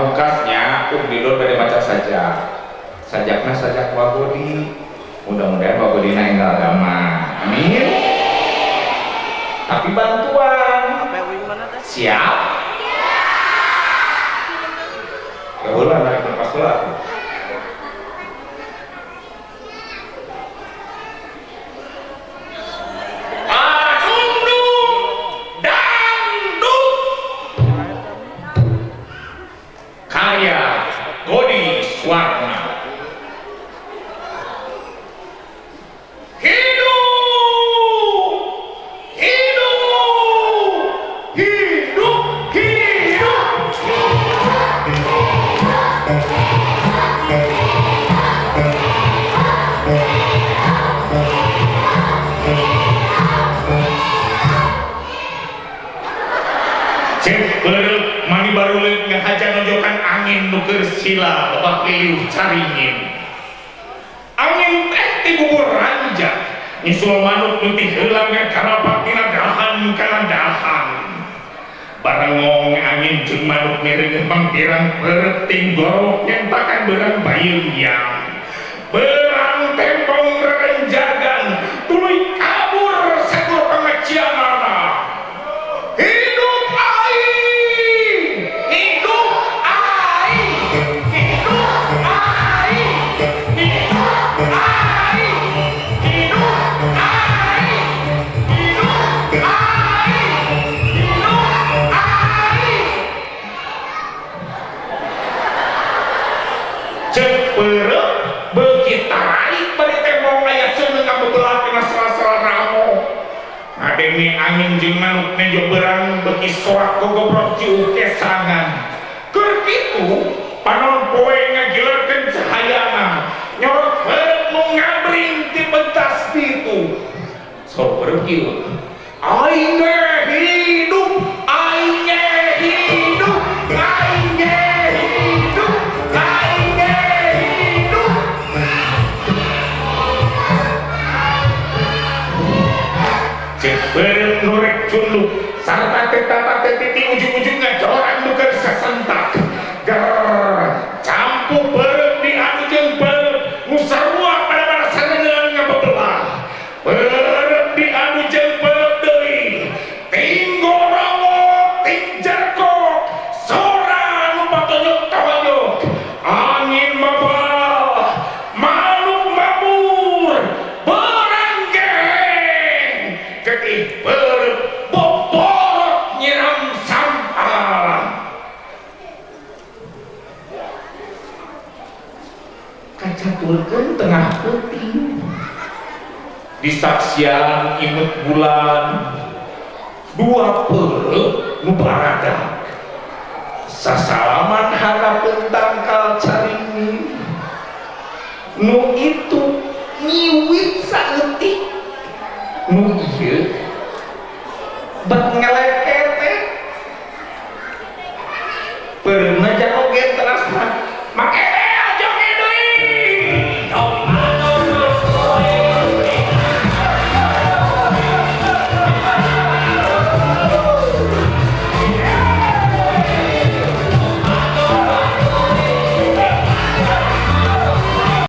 Pamungkasnya Uk Didon bade maca sajak. Sajakna sajak Wagodi. Mudah-mudahan Wagodina enggal agama. Amin. Tapi bantuan. Siap? Ya heula narik napas heula. Karya Godi Suwarna. Hidup, hidup, hidup, hidup. Cek berep mani baruleuk ngahaja nonjokan angin nu keur sila babak liliuh caringin. Angin teh ti bubur ranja nyusul manuk nu ti heula ngakarapak tina dahan kana dahan. Barengong angin jeung manuk mireungeuh mangpirang peureut tinggorok nyentakan beurang bayeung. Beurang tempong rerenjagan tuluy kabur sakur pangacianana. Hidup aing, hidup aing, hidup aing, hidup aing, hidup aing, hidup aing, hidup aing. Cek peureut beuki tarik bari tembong aya seuneu ngabebelah tina sela-sela ramo. Ngadenge angin jeung manuk nejo berang beuki soak gogobrok ciuh kesangan. Keur kitu panon poe ngagileurkeun cahayana nyorot peureut nu ngabring ti pentas ditu. So peureut kieu. Aing ge hidup, aing ge hidup, aing ge hidup, aing ge hidup. Cek peureut nu rek cunduk sarta teh tata teh titi ujung-ujungna jorang nu keur sasentak. Ger campuh peureut diadu jeung peureut nu sarua pada sareuneuan ngabebelah. Peureut diadu jeung peureut deui. Tinggorowok, tingjerkok, sora nu patonjok-tonjok. Angin mabal, manuk mabur, berang geng. Getih peureut boborot nyiram sampalan. Kacaturkeun tengah peuting. Disaksian imut bulan dua peureut nu baradak. Sasalaman harapeun tangkal caringin. Nu itu nyiwit saeutik. Nu ieu bak ngelek.